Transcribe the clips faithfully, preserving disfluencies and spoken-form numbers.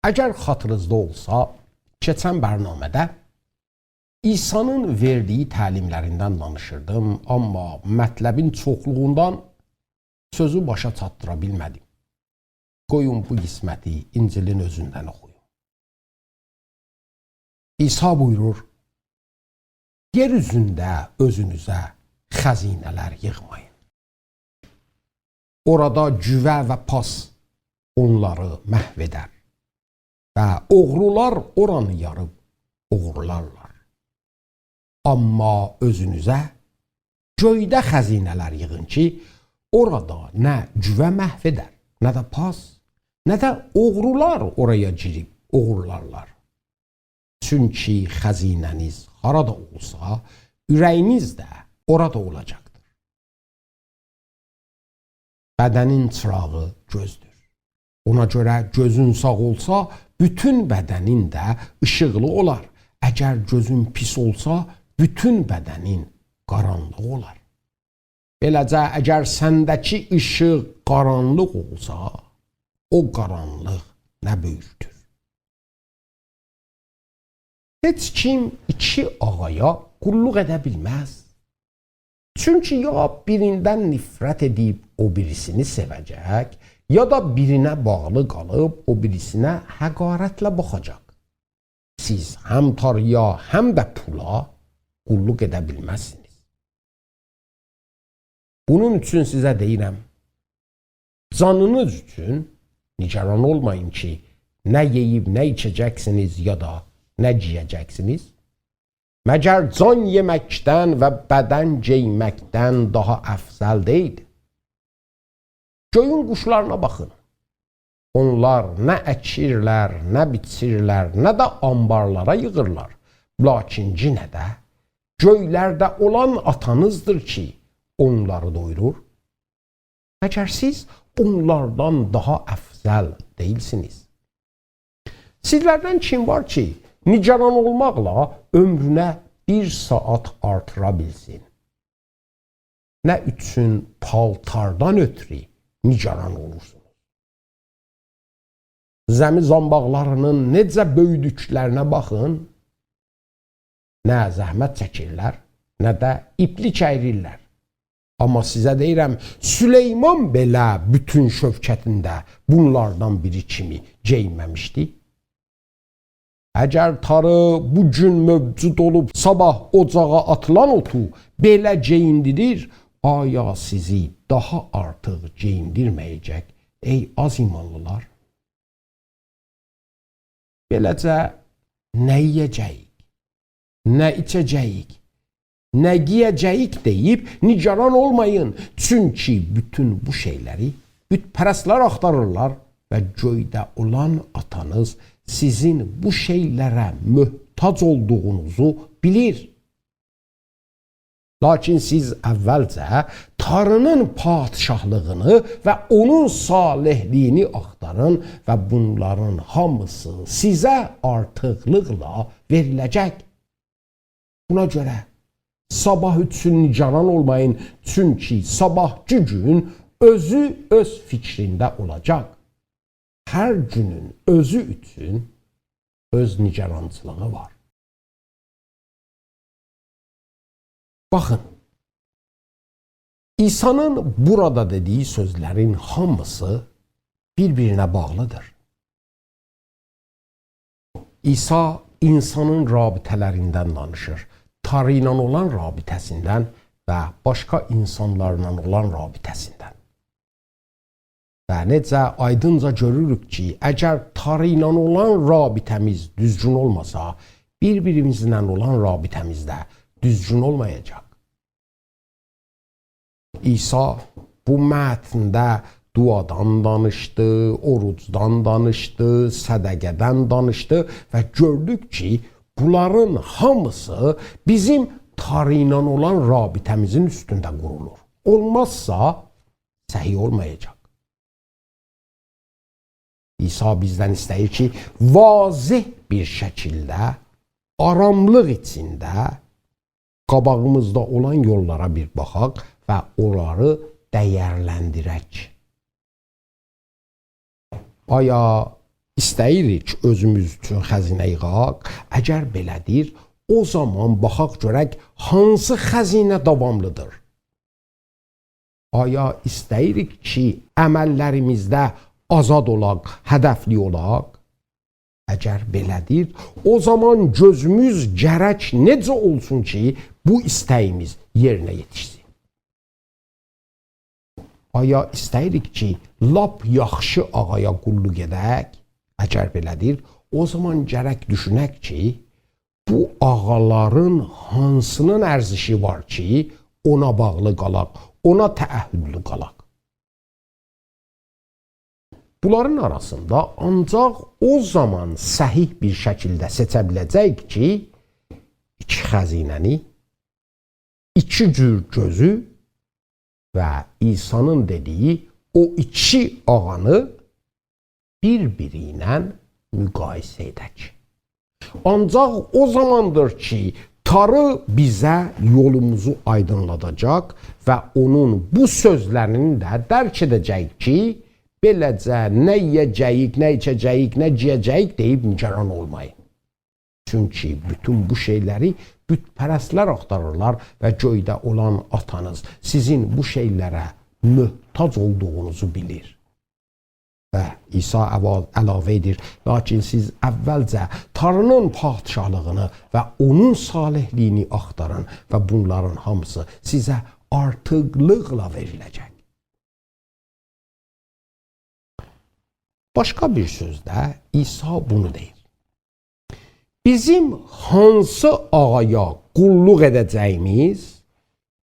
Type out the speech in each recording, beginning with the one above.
اگر خاطرینیزدا اولسا، کئچن برنامه‌ده عیسی‌نین وئردیگی تعلیم‌لریندن دانیشیردیم، آمما مطلبین چوخلوغوندان سؤزو باشا چاتدیرا بیلمه‌دیم. قویون بو قسمتی انجیلین اؤزوندن اوخویوم. عیسی بویورور: «یئر اوزونده اؤزونوزه خزینه‌لر ییغمایین. اورادا جووه و پاس اونلاری محو ائدر و اوغرولار اورانی یاریب اوغورلارلار. آمما اؤزونوزه گؤیده خزینه‌لر ییغین کی، اورادا نه جووه محو ائدر، نه ده پاس، نه ده اوغرولار اورایا گیریب اوغورلارلار. چونکی خزینه‌نیز هارادا اولسا، اوره‌یینیز ده اورادا اولاجاقدیر.» بدنین چیراغی گؤزدور. اونا گؤره گؤزون ساغ اولسا، بوتون بدنین ده ایشیقلی اولار. اگر گؤزون پیس اولسا، بوتون بدنین قارانلیق اولار. بئله‌جه، اگر سنده‌کی ایشیق قارانلیق اولسا، او قارانلیق نه بؤیوکدور. هئچ کیم ایکی آغایا قوللوق ائده بیلمز. چونکی یا بیریندن نفرت ائدیب او بیریسینی سئوه‌جک، یا دا بیرینه باغلی قالیب او بیریسینه حقارتله باخاجاق. سیز هم تاری‌یا، هم ده پولا قوللوق ائده بیلمزسینیز. بونون اوچون سیزه دئییرم، جانینیز اوچون نگران اولمایین کی، نه یئییب نه ایچه‌جکسینیز، یا دا نه گئیه‌جکسینیز. مگر جان یئمکدن و بدن گئیمکدن داها افضل دئییل؟ گؤیون قوشلارینا باخین. اونلار نه اکیرلر، نه بیچیرلر، نه ده آنبارلارا ییغیرلار. لاکین یئنه ده گؤیلرده اولان آتانیزدیر کی، اونلاری دویورور. مگر سیز اونلاردان داها افضل دئییلسینیز؟ سیزلردن کیم وار کی، نگران اولماقلا عؤمرونه بیر ساعات آرتیرا بیلسین؟ نه اوچون پالتاردان اؤترو نگران اولورسونوز؟ زمی زامباقلاری‌نین نئجه بؤیودوکلرینه باخین. نه زحمت چکیرلر، نه ده ایپلیک اییریرلر. آمما سیزه دئییرم، سلیمان بئله بوتون شوکتینده بونلاردان بیری کیمی گئیینمه‌میشدی. اگر تاری بو گون موجود اولوب صاباح اوجاغا آتیلان اوتو بئله گئییندیریر، آیا سیزی داها آرتیق گئییندیرمه‌یه‌جک، ای آز ایمانلیلار؟ بئله‌جه، نه یئیه‌جه‌ییک، نه ایچه‌جه‌ییک، نه گئیه‌جه‌ییک دئییب نگران اولمایین. چونکی بوتون بو شئیلری بت‌پرستلر آختاریرلار و گؤیده اولان آتانیز سیزین بو شئیلره محتاج اولدوغونوزو بیلیر. لاکین سیز اولجه تاری‌نین پادشاهلیغینی و اونون صالحلیگینی آختارین و بونلارین هامیسی سیزه آرتیقلیقلا وئریله‌جک. بونا گؤره صاباح اوچون نگران اولمایین، چونکی صاباحکی گون اؤزو اؤز فیکرینده اولاجاق. هر گونون اؤزو اوچون اؤز نگرانچیلیغی وار. باخین، عیسی‌نین بورادا دئدیگی سؤزلرین هامیسی بیر-بیرینه باغلیدیر. عیسی اینسانین رابطه‌لریندن دانیشیر. تاری ایله اولان رابطه‌سیندن و باشقا اینسانلارلا اولان رابطه‌سیندن. و نئجه آیدینجا گؤروروک کی، اگر تاری ایله اولان رابطه‌میز دوزگون اولماسا، بیر-بیریمیزله اولان رابطه‌میز ده دوزگون اولمایاجاق. عیسی بو متنده دعادان دانیشدی، اوروجدان دانیشدی، صدقه‌دن دانیشدی و گؤردوک کی، بونلارین هامیسی بیزیم تاری ایله اولان رابطه‌میزین اوستونده قورولور. اولمازسا، صحیح اولمایاجاق. عیسی بیزدن ایسته‌ییر کی، واضح بیر شکیلده، آراملیق ایچینده قاباغیمیزدا اولان یوللارا بیر باخاق و اونلاری دیرلندیرک. آیا ایسته‌ییریک اؤزوموز اوچون خزینه ییغاق؟ اگر بئله‌دیر، او زامان باخاق گؤرک هانسی خزینه داواملی‌دیر؟ آیا ایسته‌ییریک کی، عمللریمیزده آزاد اولاق، هدفلی اولاق؟ اگر بئله‌دیر، او زامان گؤزوموز گرک نئجه اولسون کی، بو ایسته‌ییمیز یئرینه یئتیشسین؟ آیا ایسته‌ییریک کی، لاپ یاخشی آغایا قوللوق ائدک؟ اگر بئله‌دیر، او زامان گرک دوشونک کی، بو آغالارین هانسینین ارزشی وار کی، اونا باغلی قالاق، اونا تعهدلو قالاق؟ بونلارین آراسیندا آنجاق او زامان صحیح بیر شکیلده سئچه بیله‌جه‌ییک کی، ایکی خزینه‌نی، ایکی جور گؤزو و عیسی‌نین دئدیگی او ایکی آغانی بیر-بیری ایله مقایسه ائدک. آنجاق او زاماندیر کی، تاری بیزه یولوموزو آیدینلاداجاق و اونون بو سؤزلرینی ده درک ائده‌جه‌ییک کی، بئله‌جه نه یئیه‌جه‌ییک، نه ایچه‌جه‌ییک، نه گئیه‌جه‌ییک دئییب نگران اولمایین. چونکی بوتون بو شئیلری بت‌پرستلر آختاریرلار و گؤیده اولان آتانیز سیزین بو شئیلره محتاج اولدوغونوزو بیلیر. و عیسی عوا-، علاوه ائدیر: «لاکین سیز اولجه تانری‌نین پادشاهلیغینی و اونون صالحلیگینی آختارین و بونلارین هامیسی سیزه آرتیقلیقلا وئریله‌جک.» باشقا بیر سؤزده عیسی بونو دئییر: بیزیم هانسی آغایا قوللوق ائده‌جه‌ییمیز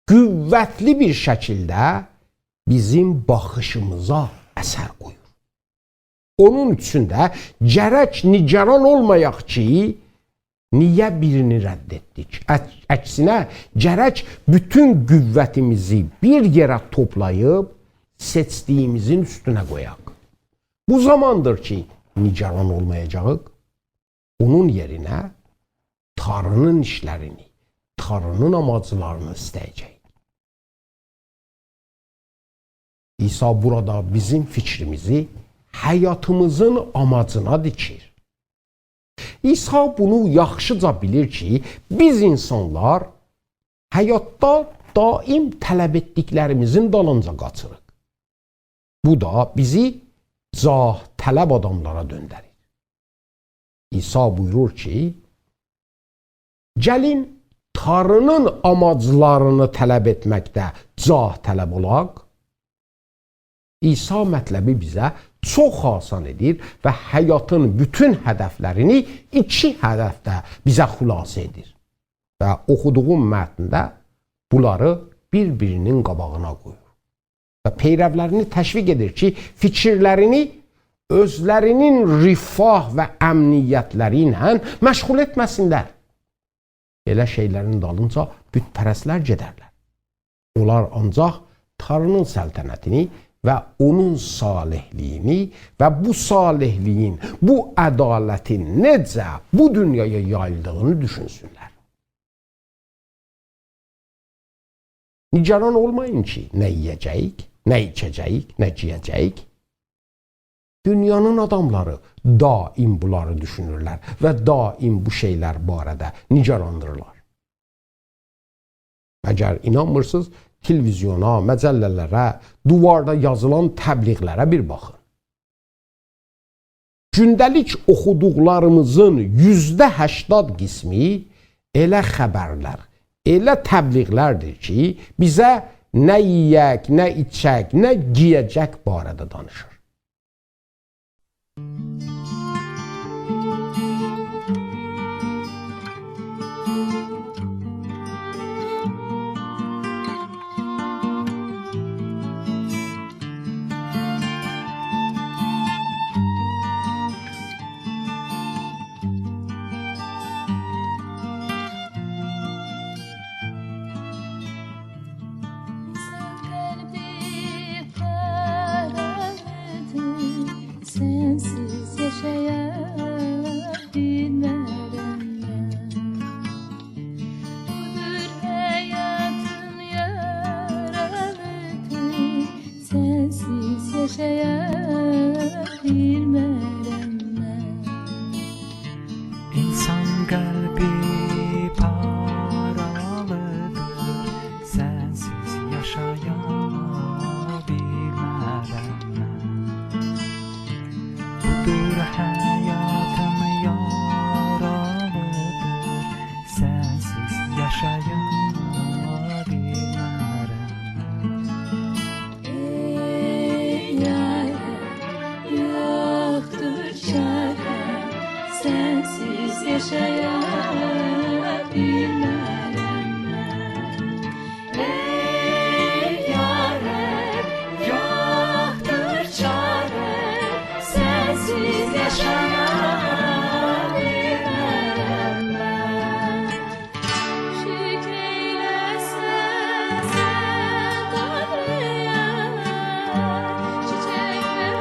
قوتلی بیر شکیلده بیزیم باخیشیمیزا اثر قویور. اونون اوچون ده گرک نگران اولمایاق کی، نییه بیرینی رد ائتدیک؟ عک-، عکسینه، گرک بوتون قوتیمیزی بیر یئره توپلاییب سئچدیگیمیزین اوستونه قویاق. بو زاماندیر کی، نگران اولمایاجاغیق. اونون یئرینه تانری‌نین ایشلرینی، تانری‌نین آماجلارینی ایسته‌یه‌جه‌ییک. عیسی بورادا بیزیم فیکریمیزی حیاتیمیزین آماجینا دیکیر. عیسی بونو یاخشیجا بیلیر کی، بیز اینسانلار حیاتدا دائم طلب ائتدیکلریمیزین دالینجا قاچیریق. بو دا بیزی جاه‌طلب آداملارا دؤندریر. عیسی بویورور کی، گلین تانری‌نین آماجلارینی طلب ائتمکده جاه‌طلب اولاق. عیسی مطلبی بیزه چوخ آسان ائدیر و حیاتین بوتون هدفلرینی ایکی هدفده بیزه خلاصه ائدیر. و اوخودوغوم متنده بونلاری بیر-بیرینین قاباغینا قویور. و پیرولرینی تشویق ائدیر کی، فیکیرلرینی اؤزلرینین رفاه و امنیتلری ایله مشغول ائتمه‌سینلر. بئله شئیلرین دالینجا بت‌پرستلر گئدرلر. اونلار آنجاق تانری‌نین سلطنتینی و اونون صالحلیگینی و بو صالحلیگین، بو عدالتین نئجه بو دونیایا یاییلدیغینی دوشونسونلر. نگران اولمایین کی، نه یئیه‌جه‌ییک، نه ایچه‌جه‌ییک، نه گئیه‌جه‌ییک. دونیانین آداملاری دائم بونلاری دوشونورلر و دائم بو شئیلر باره‌ده نگراندیرلار. اگر اینانمیرسینیز، تلویزیونا، مجله‌لره، دوواردا یازیلان تبلیغلره بیر باخین. گونده‌لیک اوخودوقلاریمیزین یوزده هشتاد قیسمی ائله خبرلر، ائله تبلیغلردیر کی، بیزه نه یئیک، نه ایچک، نه گئیه‌جک باره‌ده دانیشیر. Sensiz yaşayabilirim ben. Budur hayatım yaralıdır, sensiz yaşayabilirim ben. سنسیز یاشایا بیلمرم من. ای یا رب، یوخدور چاره، سنسیز یاشایا بیلمرم من. شکر ائیله‌سن سن تانری‌یا، چیچکلر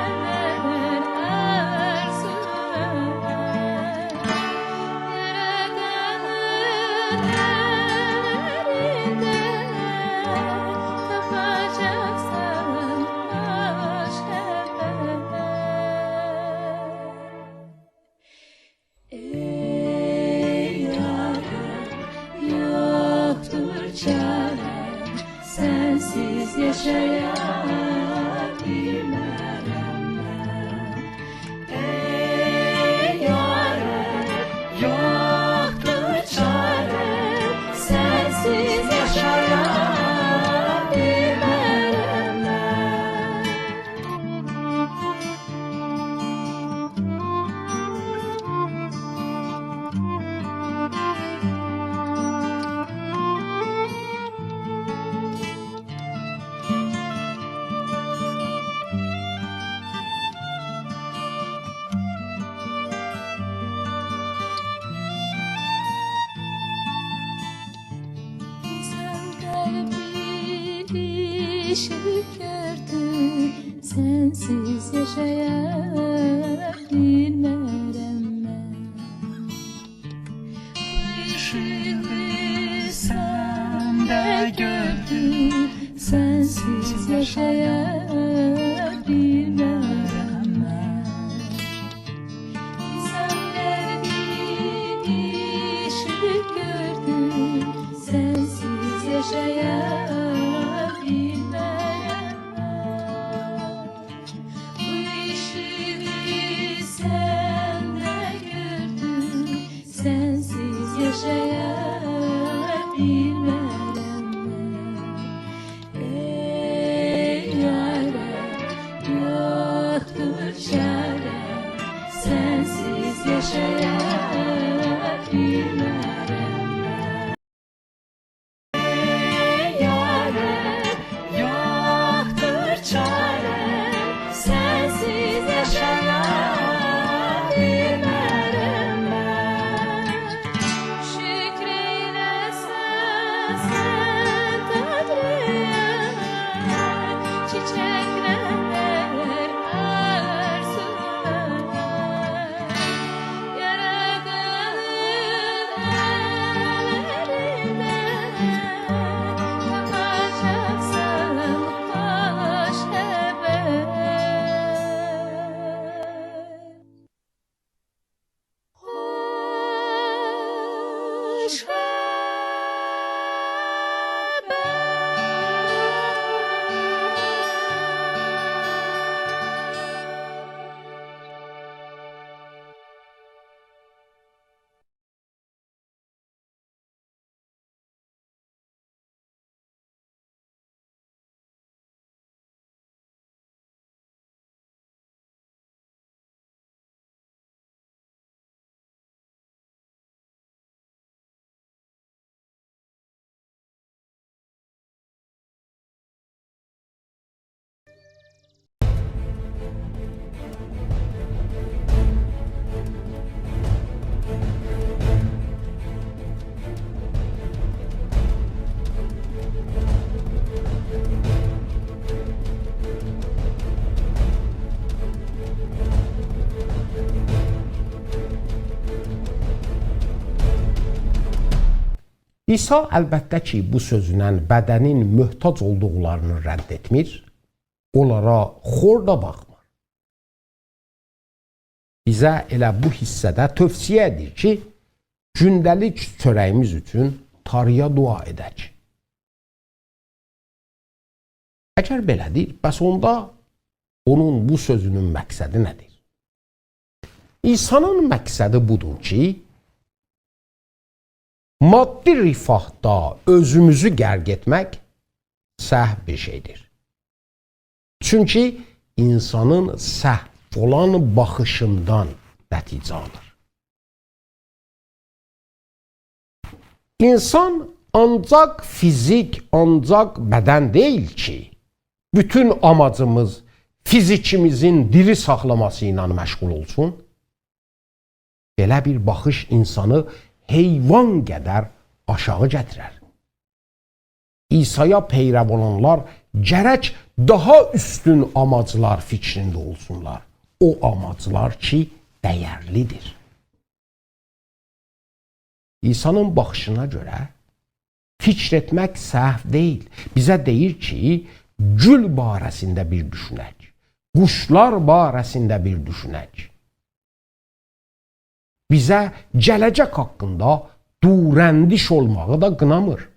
آرزولار. یارادانین اللرینده تاپاجاقسان خوش خبر. ای یاریم، یوخدور چاره‌م، سنسیز یاشایا بیلمرم من. ای یاریم، یوخدور چاره‌م، سنسیز یاشایا بیلمرم من. انسان قلبی دیشیب گؤردو، سنسیز یاشایا بیلمرم من. بو ایشیغی سن ده گؤردون، سنسیز یاشایا بیلمرم من. انسان قلبی دیشیب گؤردو، سنسیز یاشایا بیلمرم من. بو ایشیغی سن ده گؤردون، سنسیز یاشایا بیلمرم من. ای یاریم، یوخدور چاره‌م، سنسیز یاشایا بیلمرم من. ای یاریم، یوخدور چاره‌م، سنسیز یاشایا بیلمرم من. شکر ائیله‌سن سن تانری‌یا، چیچکلر آرزولار. یارادانین اللرینده تاپاجاقسان خوش خبر. خوش خبر. عیسی البته کی، بو سؤزونن بدنین محتاج اولدوقلارینی رد ائتمیر، اونلارا خور دا باخمیر. بیزه ائله بو حیصه‌ده توصیه ائدیر کی، گونده‌لیک چؤره‌ییمیز اوچون تانری‌یا دعا ائدک. اگر بئله‌دیر، بس اوندا اونون بو سؤزونون مقصدی نه‌دیر؟ عیسی‌نین مقصدی بودور کی، مادی رفاهدا اؤزوموزو غرق ائتمک سهو بیر شئیدیر. چونکی اینسانین سهو اولان باخیشیندان نتیجه آلیر. اینسان آنجاق فیزیک، آنجاق بدن دئییل کی، بوتون آماجیمیز فیزیکیمیزین دیری ساخلاماسی ایله مشغول اولسون. بئله بیر باخیش اینسانی حیوان قدر آشاغی گتیرر. عیسایا پیرو اولانلار گرک داها اوستون آماجلار فیکرینده اولسونلار. او آماجلار کی، دَیرلی‌دیر. عیسانین باخیشینا گؤره فیکر ائتمک سهو دئییل. بیزه دئییر کی، گول باره‌سینده بیر دوشونک، قوشلار باره‌سینده بیر دوشونک. بیزه گله‌جک حاقیندا دوراندیش اولماغی دا قینامیر.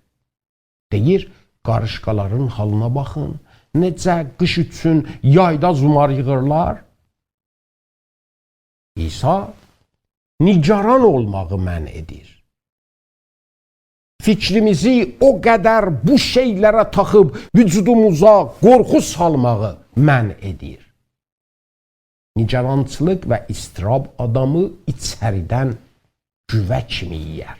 دئییر، قاریشقالارین حالینا باخین، نئجه قیش اوچون یایدا زومار ییغیرلار. عیسی نیگران اولماغی منع ائدیر. فیکریمیزی او قدر بو شئیلره تاخیب وجودوموزا قورخو سالماغی منع ائدیر. نیگرانچیلیق و اضطراب آدامی ایچریدن گووه کیمی یئیر.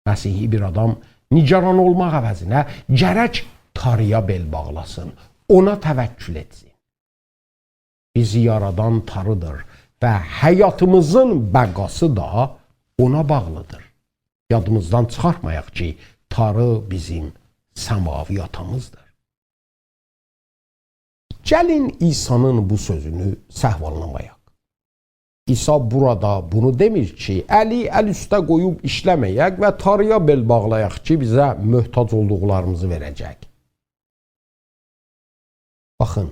مسیحی بیر آدام نیگران اولماق عوضینه گرک تاری‌یا بئل باغلاسین، اونا توکل ائتسین. بیزی یارادان تاری‌دیر و حیاتیمیزین بقاسی دا اونا باغلی‌دیر. یادیمیزدان چیخارتمایاق کی، تاری بیزیم سماوی آتامیزدیر. گلین عیسانین بو سؤزونو سهو آنلامایاق. عیسی بورادا بونو دئمیر کی، الی ال اوسته قویوب ایشله‌مه‌یک و تاری‌یا بئل باغلایاق کی، بیزه محتاج اولدوقلاریمیزی وئره‌جک. باخین،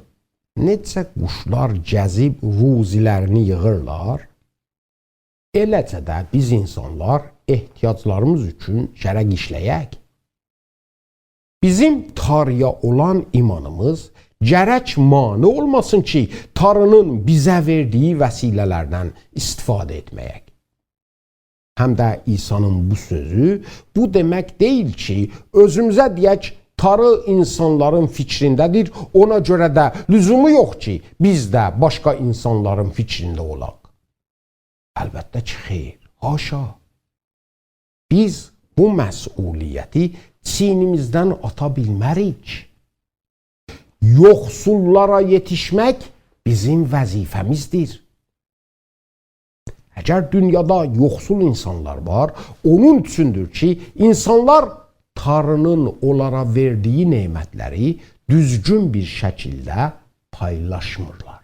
نئجه قوشلار گزیب روزی‌لرینی ییغیرلار، ائله‌جه ده بیز اینسانلار احتیاجلاریمیز اوچون گرک ایشله‌یک. بیزیم تاری‌یا اولان ایمانیمیز گرک مانع اولماسین کی، تاری‌نین بیزه وئردیگی وسیله‌لردن استفاده ائتمه‌یک. هم ده عیسانین بو سؤزو بو دئمک دئییل کی، اؤزوموزه دئیک، تاری اینسانلارین فیکرینده‌دیر، اونا گؤره ده لزومو یوخ کی، بیز ده باشقا اینسانلارین فیکرینده اولاق. البته کی، خیر، حاشا. بیز بو مسئولیتی چیینیمیزدن آتا بیلمه‌ریک. یوخسوللارا یئتیشمک بیزیم وظیفه‌میزدیر. اگر دونیادا یوخسول اینسانلار وار، اونون اوچوندور کی، اینسانلار تاری‌نین اونلارا وئردیگی نعمتلری دوزگون بیر شکیلده پایلاشمیرلار.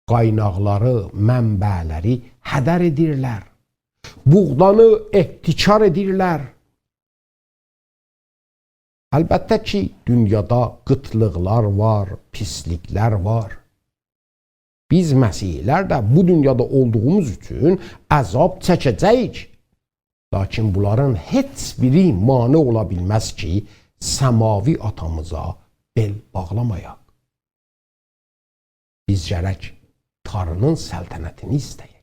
قایناقلاری، منبع‌لری هدر ائدیرلر. بوغدانی احتکار ائدیرلر. البته کی، دونیادا قیتلیقلار وار، پیسلیکلر وار. بیز مسیحی‌لر ده بو دونیادا اولدوغوموز اوچون عذاب چکه‌جه‌ییک. لاکین بونلارین هئچ بیری مانع اولا بیلمز کی، سماوی آتامیزا بئل باغلامایاق. بیز گرک تاری‌نین سلطنتینی ایسته‌یک.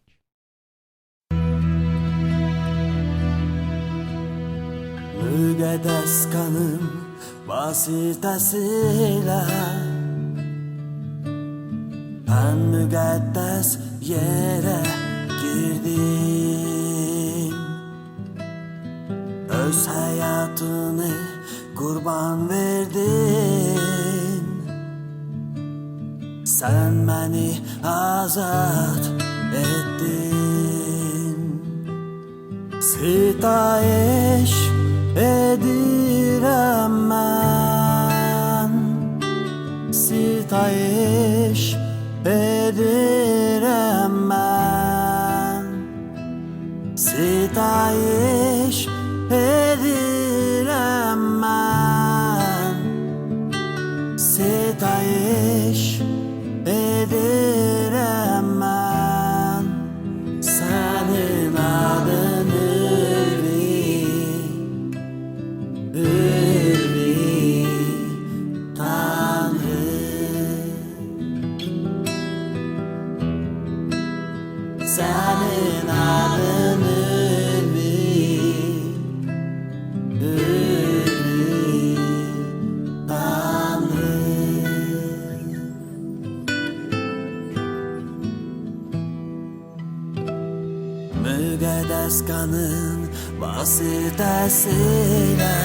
مقدس قانین واسطه‌سیله من مقدس یئره گیردیم. اؤز حیاتینی قوربان وئردین، سن منی آزاد ائتدین. ستایش ائدیرم من، ستایش ائدیرم من. ستایش ائدیرم من، ستایش ائدیرم من. سنین آدین اولوی، اولوی تانری. سنین آدین اولوی، اولوی تانری. مقدس قانین واسطه‌سیله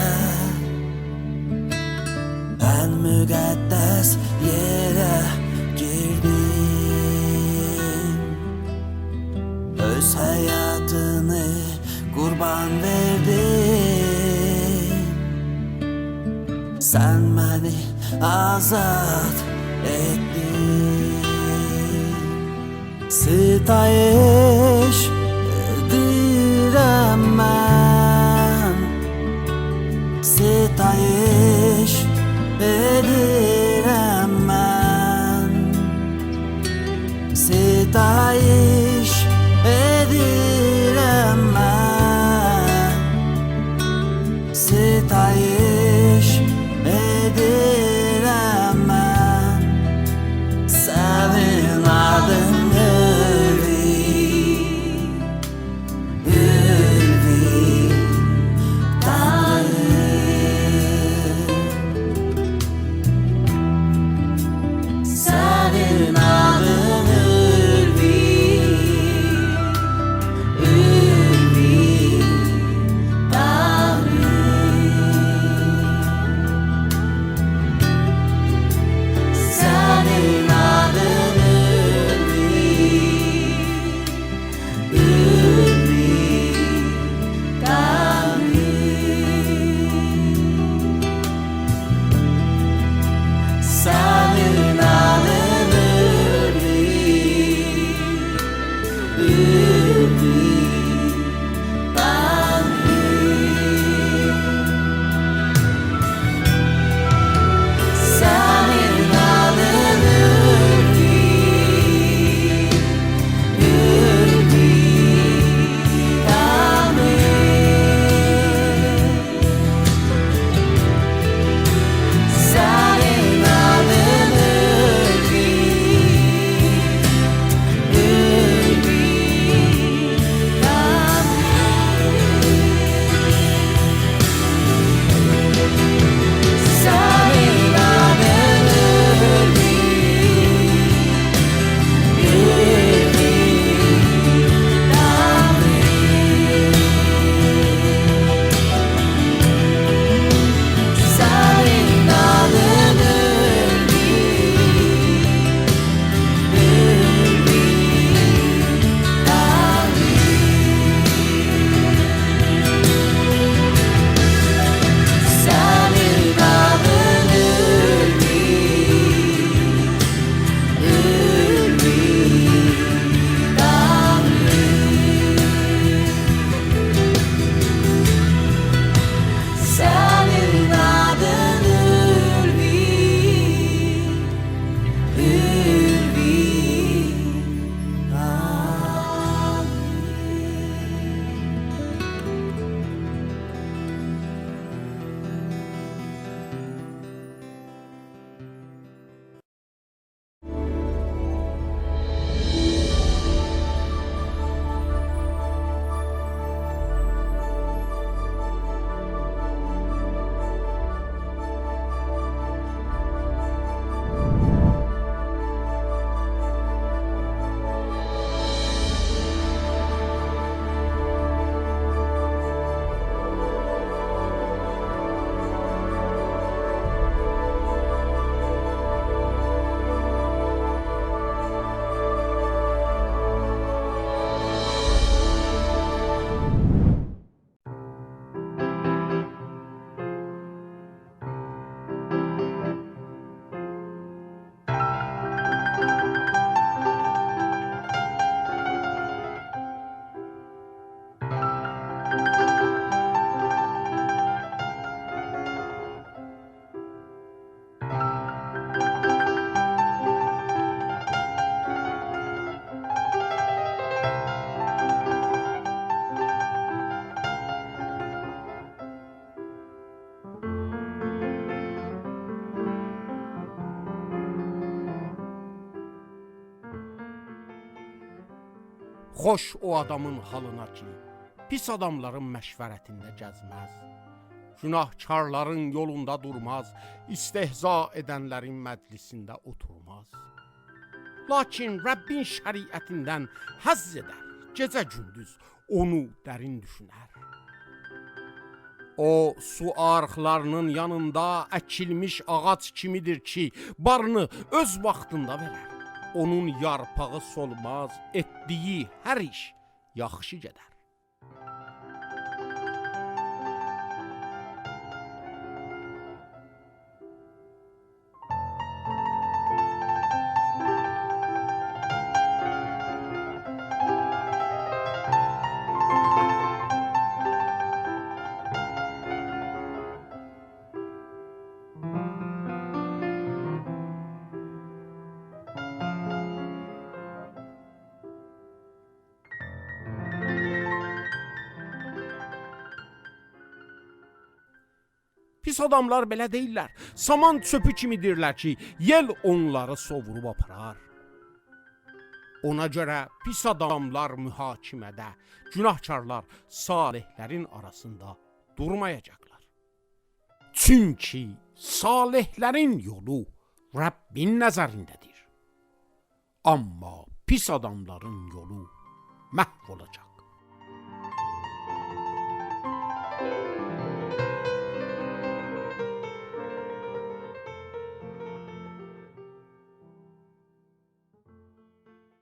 من مقدس یئره گیردیم. اؤز حیاتینی قوربان وئردین. سن منی آزاد ائتدین. ستایش ائدیرم من، ستایش ائدیرم من، ستایش ائدیرم من، ستایش ائدیرم من. سنین آدین اؤرگویو، اؤرگویو، تانری. سنین آدین اؤرگویو، اؤرگویو، تانری. سنین آدین اؤرگویو، اؤرگویو، تانری. سنین آدین اؤرگویو، اؤرگویو، تانری. سنین آدین اؤرگویو، اؤرگویو، تانری. سنین آدین اؤرگویو، اؤرگویو، تانری. سنین آدین اؤرگویو، اؤرگویو، تانری. سنین آدین اؤرگویو، اؤرگویو، تانری. سنین آدین اؤرگویو، اؤرگویو، تانری. سنین آدین اؤرگویو، اؤرگویو، تانری. خوش او آدامین حالینا کی، پیس آداملارین مشورتینده گزمز، گوناهکارلارین یولوندا دورماز، استهزا ائدنلرین مجلسینده اوتورماز. لاکین ربّین شریعتیندن حظّ ائدر، گئجه گوندوز اونو درین دوشونر. او، سو آریقلارینین یانیندا اکیلمیش آغاج کیمیدیر کی، بارینی اؤز واختیندا وئرر. اونون یارپاغی سولماز، ائتدیگی هر ایش یاخشی گئدر. پیس آداملار بئله دئییللر. سامان چؤپو کیمیدیرلر کی، یئل اونلاری سوووروب آپارار. اونا گؤره پیس آداملار محاکمه‌ده، گوناهکارلار صالحلرین آراسیندا دورمایاجاقلار. چونکی صالحلرین یولو ربّین نظرینده‌دیر. آمما پیس آداملارین یولو محو اولاجاق.